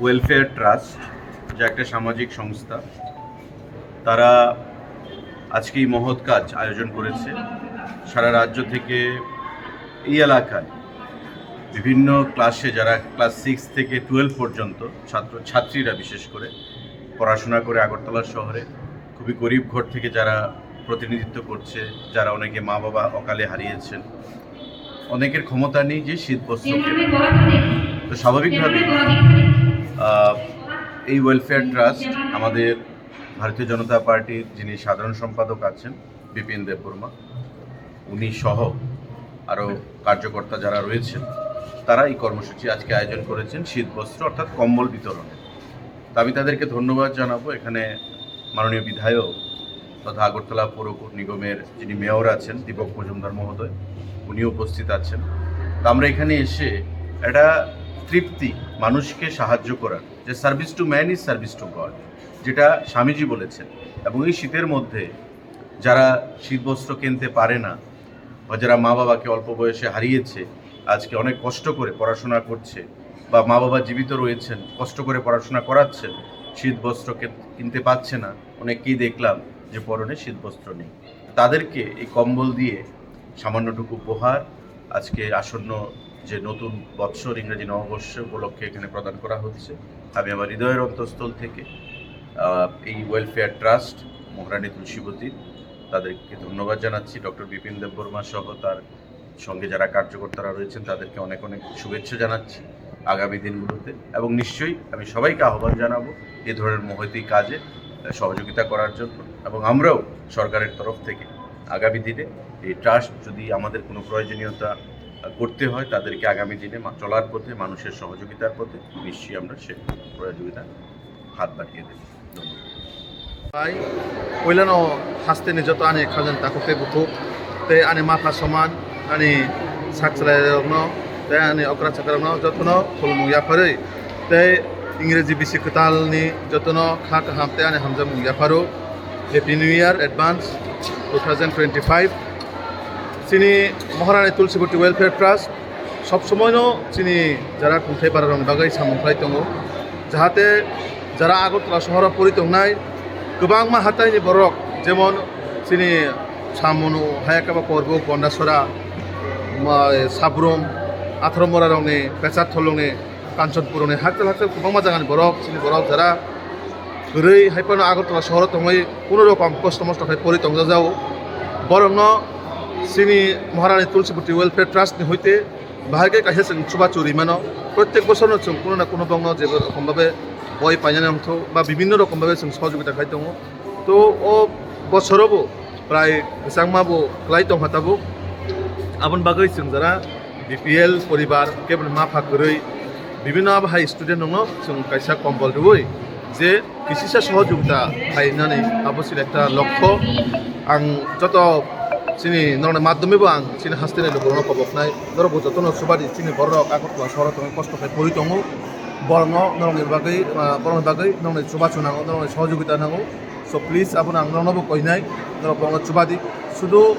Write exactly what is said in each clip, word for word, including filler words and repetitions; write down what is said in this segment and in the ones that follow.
Welfare trust, যা একটা সামাজিক সংস্থা, তারা আজকে এই মহৎ কাজ আয়োজন করেছে। সারা রাজ্য থেকে এই এলাকায় বিভিন্ন ক্লাসে, যারা ক্লাস সিক্স থেকে টুয়েলভ পর্যন্ত ছাত্র ছাত্রীরা বিশেষ করে পড়াশোনা করে আগরতলা শহরে, খুবই গরিব ঘর থেকে যারা প্রতিনিধিত্ব করছে, যারা অনেকে মা বাবা অকালে হারিয়েছেন, অনেকের ক্ষমতা নেই যে শীত বস্ত্র কেনার। তো স্বাভাবিকভাবেই, আহ, এই ওয়েলফেয়ার ট্রাস্ট আমাদের ভারতীয় জনতা পার্টির যিনি সাধারণ সম্পাদক আছেন বিপিন দেববর্মা, উনি সহ আরও কার্যকর্তা যারা রয়েছেন, তারা এই কর্মসূচি আজকে আয়োজন করেছেন শীত বস্ত্র অর্থাৎ কম্বল বিতরণের। তো আমি তাদেরকে ধন্যবাদ জানাবো। এখানে মাননীয় বিধায়ক তথা আগরতলা পৌর নিগমের যিনি মেয়র আছেন দীপক মজুমদার মহোদয়, উনি উপস্থিত আছেন। তো আমরা এখানে এসে একটা তৃপ্তি, মানুষকে সাহায্য করার, যে service to man is service to God, যেটা স্বামীজি বলেছেন। এবং এই শীতের মধ্যে যারা শীতবস্ত্র কিনতে পারে না বা যারা মা বাবাকে অল্প বয়সে হারিয়েছে, আজকে অনেক কষ্ট করে পড়াশোনা করছে বা মা বাবা জীবিত রয়েছেন, কষ্ট করে পড়াশোনা করাচ্ছেন, শীতবস্ত্র কে-, কিনতে পারছে না, অনেককেই দেখলাম যে পরনে শীতবস্ত্র নেই। তাদেরকে এই কম্বল দিয়ে সামান্যটুকু উপহার আজকে আসন্ন যে নতুন বৎসর, ইংরেজি নববর্ষ উপলক্ষে এখানে প্রদান করা হচ্ছে। আমি আমার হৃদয়ের অন্তঃস্থল থেকে, আহ, এই ওয়েলফেয়ার ট্রাস্ট মহারানী তুলসীবতী, তাদেরকে ধন্যবাদ জানাচ্ছি। ডক্টর বিপিন দেববর্মা সহ তার সঙ্গে যারা কার্যকর্তারা রয়েছেন, তাদেরকে অনেক অনেক শুভেচ্ছা জানাচ্ছি আগামী দিনগুলোতে। এবং নিশ্চয়ই আমি সবাইকে আহ্বান জানাবো এই ধরনের মহতী কাজে, আহ, সহযোগিতা করার জন্য। এবং আমরাও সরকারের তরফ থেকে আগামী দিনে এই ট্রাস্ট যদি আমাদের কোনো প্রয়োজনীয়তা, আহ, করতে হয়, তাদেরকে আগামী দিনে মা-, চলার পথে, মানুষের সহযোগিতার পথে নিশ্চয়ই আমরা সে প্রয়োজনীয়তা হাত বাড়িয়ে দেব। ধন্যবাদ। Bai, puilano hasteni joto ani khajani takhuk tei bukhuk, tei ani mapha soman, ani sak chwlairokno, tei ani okra chakrarokno jotono khulumung yapharwi, tei Ingreji bisi kwtalni jotono kha kaham tei ani hamjakmung yapharo. Happy New Year advance two thousand twenty-five. Chini Maharani Tulsibati Welfare Trust sob somoino chini jara khungthai bararokni bagwi samung khlai tongo, jahate jara Agartala sohoro pori tongnai kwbangma hataini borok, jemon chini Samunu, Hayakaba, Korbuk, Gondasora, ma-, Sabrum, Atharomorarokni, Pechartholongni, Kanchanpurni hakchal hakchal kwbangma jagani borok, chini borok jara kwrwi hai phano Agartala sohoro tongwi kuno rokom kosto mosto khai pori tongjajago. Borokno chini Maharani Tulsibati Welfare Trust ni hoite bahai khe kaisa chwng chubachu rimano. Protek bosorno chwng kuno na kuno bokno jebo rokom babe boi painani wngthok ba bibinno rokom babe chwng sohojogita khai tongo. To o bosorobo prai kwchangma bo kwlai tongkha tabuk. Aboni bagwi chwng jara B P L poribar keboni mapha kwrwi bibinno abo hai student rokno chwng kaisa kombol rwui je kisisa sohojogita khainani abo chini ekta lokho. Ang joto chini norokni madhyome bo ang chini hasteni lukurokno koboknai, norokbo jotono chubadi chini bororok Agartala sohoro tongwi kosto khai pori tongo, borokno norokni bagwi, ah, borokni bagwi norokni chubachu nango, norokni sohojogita nango. So please, abono ang norokno bo koinai, norok borokno chubadi. Sudu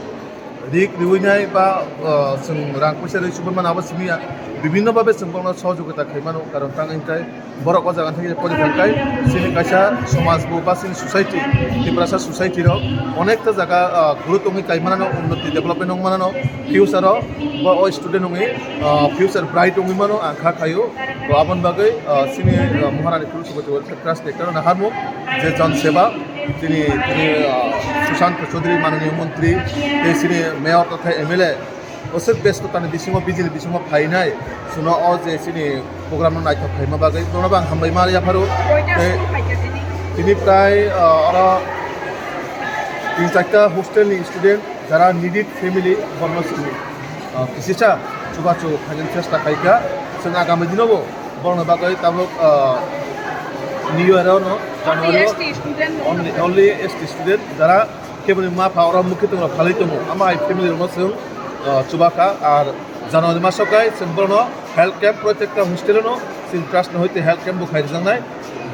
rik riwinai ba, ah, chwng rang puisa ri chubui mano abo simi ya. Bibinno babe chwng borokno sohojogita khai mano, karon tang wngkha borok o jaga thangwi pori thangkha chini kaisa somaj bo ba chini society, Tiprasa society rok onekta jaga, ah, guru tongwi kai manano, unnoti development wng manano, future o bo o student wngwi, ah, future bright wngwi mano ang kha khaio. To aboni bagwi, ah, chini, ah, Maharani Tulsibati Welfare Trust ni ekta naharmung je Jan Seva, chini, chini, ah, Sushant Chaudhary, mananiya montri, tei chini mayor totha M L A, oswk bestotani bisingo, bijini bisingo phainai, chwngno o je chini program no naithok khaima bagwi, bono bo ang hambai ma yapharo. Tei tini prai, ah, oro tin charta hostel ni student, jara needed family, borno chini, ah, kisisa chubachu khaina chesta khaikha. Chwng agami dinobo borokni bagwi tabuk, ah, New Year o no, January o, only S T student, only, only S T student, jara keboni ma pha oro mukhi tongo, phalwi tongo, ama hai family rokno chwng, ah, chubakha. Ar January maso kai chwng borokno health camp, protekta hostel o no chwng trust no hoite health camp bo khai rwjaknai.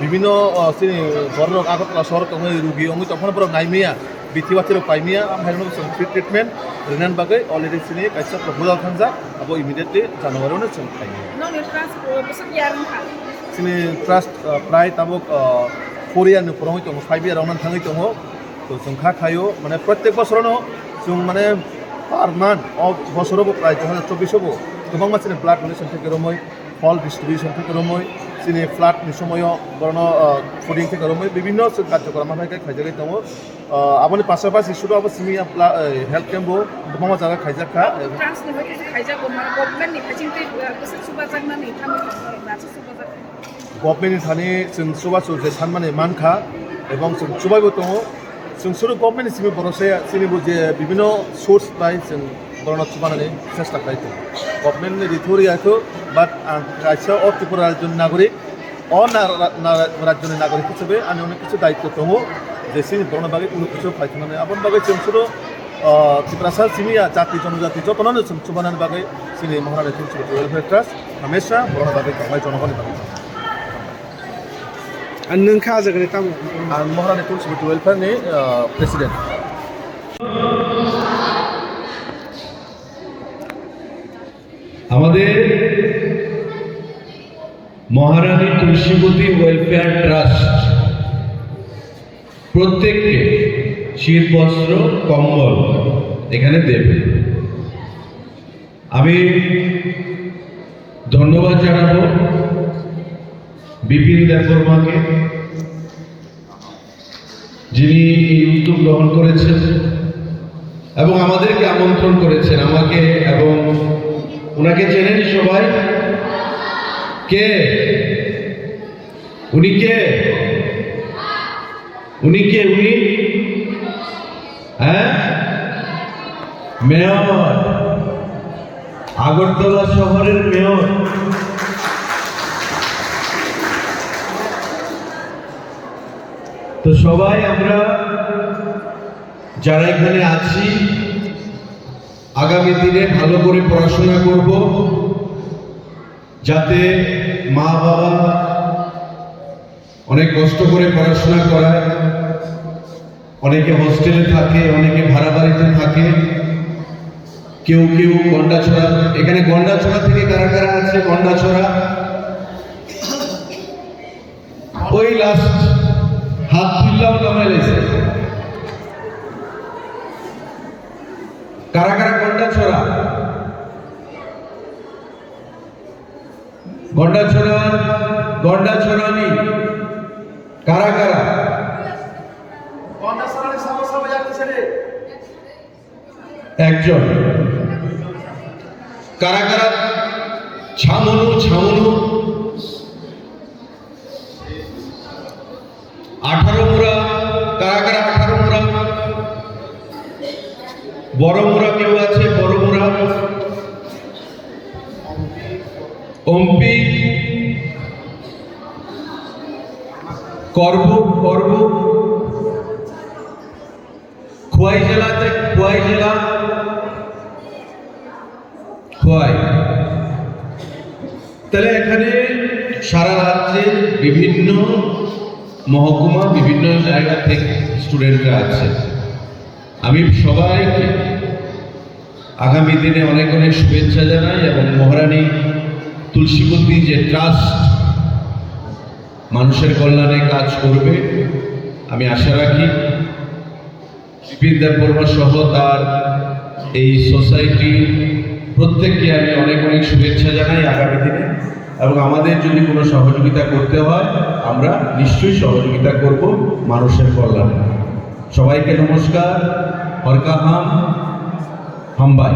Bibinno, ah, chini borok Agartala sohor tongwi rugi wngwi tongphano borok naimaya. Bithi bathi rok paimaya, amhaino chwng free treatment rwnani bagwi already chini kaisa proposal thangjak, abo immediately January-o no chwng khaimaya. Nokni trans-, bwswk ya wngkha? Chini trust, uh, prai tabuk, uh, four year ni purungwi tongo, five year rok nang thangwi tongo. To chwng kha khaio, mane, protek bosorono chwng, mane, per month, o bosoro bo prai dui hazar chobbish o bo kwbangma chini blood donation theke romwi, phol distribution theke romwi, chini flood ni somoyo borno, uh, fooding theke romwi, bibhinno chwng karjokram haphai khe khaijagwi tongo. Uh, aboni pasapasi sudu abo simi ya pla-, uh, health camp bo kwbangma jaga khaijak kha. Trans ni hoi khe khaijak bo, mane, government ni phasing tei, uh, bwswk chubajaknani tamo borok nasu chubajak. Government ni thani chwng chubachu je sanmani mankha, ebong chwng chubaibo tongo. Chwng suru government ni simi borok se chini bo je bibhinno source bai chwng borokno chubanani chesta khlai tongo. Government ni rithori yakho, but ang kaisa o Tripura rajyoni nagorik, o na-, na-, na-, rajyoni nagorik hisabe ani onek kichu daityo tongo, je chini borokno bagwi kunu kichu khlai thangmani. Aboni bagwi chwng suru, ah, Tiprasa simi ya jati jonojati jotono chwng chubanani bagwi chini Maharani Tulsi Welfare Trust hamesha borokno bagwi tongnai, jonogonni bagwi tongnai. Ang nwng kha ajagani tamo? Ang Maharani Tulsi Welfare ni, ah, president. আমাদের মহারানী Tulsibati welfare trust প্রত্যেককে শীত বস্ত্র, কম্বল এখানে দেবে। আমি ধন্যবাদ জানাবো বিপিন দেববর্মাকে, যিনি এই উদ্যোগ গ্রহণ করেছেন এবং আমাদেরকে আমন্ত্রণ করেছেন, আমাকে এবং ওনাকে চেনেন সবাই? কে? উনি কে? উনি কে? উনি হ্যাঁ, মেয়র, আগরতলা শহরের মেয়র। তো সবাই আমরা যারা এখানে আছি, আগামী দিনে ভালো করে পড়াশোনা করব, যাতে মা বাবা অনেক কষ্ট করে পড়াশোনা করায়, অনেকে হোস্টেলে থাকে, অনেকে ভাড়া বাড়িতে থাকে, কেউ কেউ গন্ডাছড়া। এখানে গন্ডাছড়া থেকে কারা কারা আছে? গন্ডাছড়া, ওই লাস্ট হাত তুললাম নামাই লাইছে। কারা কারা গন্ডাছড়া? গন্ডাছড়া, গন্ডাছড়ানি কারা কারা? একজন। কারা কারা ছামনু, ছামনু? আঠারো মুরা, কারা কারা আঠারো মুরা? বড় মুরা কেউ আছে? বড় মুরা? অম্পি, করবুক, করবুক, খোয়াই জেলাতে, খোয়াই জেলা, খোয়াই। তাহলে এখানে সারা রাজ্যের বিভিন্ন মহকুমা, বিভিন্ন জায়গা থেকে স্টুডেন্টরা আছে। আমি সবাইকে আগামী দিনে অনেক অনেক শুভেচ্ছা জানাই এবং মহারানী তুলসীবতী যে ট্রাস্ট মানুষের কল্যাণে কাজ করবে, আমি আশা রাখি বিপিন দেববর্মা সহ তার এই সোসাইটি প্রত্যেককে আমি অনেক অনেক শুভেচ্ছা জানাই আগামী দিনে। এবং আমাদের যদি কোনো সহযোগিতা করতে হয়, আমরা নিশ্চয়ই সহযোগিতা করব মানুষের কল্যাণে। সবাইকে নমস্কার। হরকাহাম, হামবাই।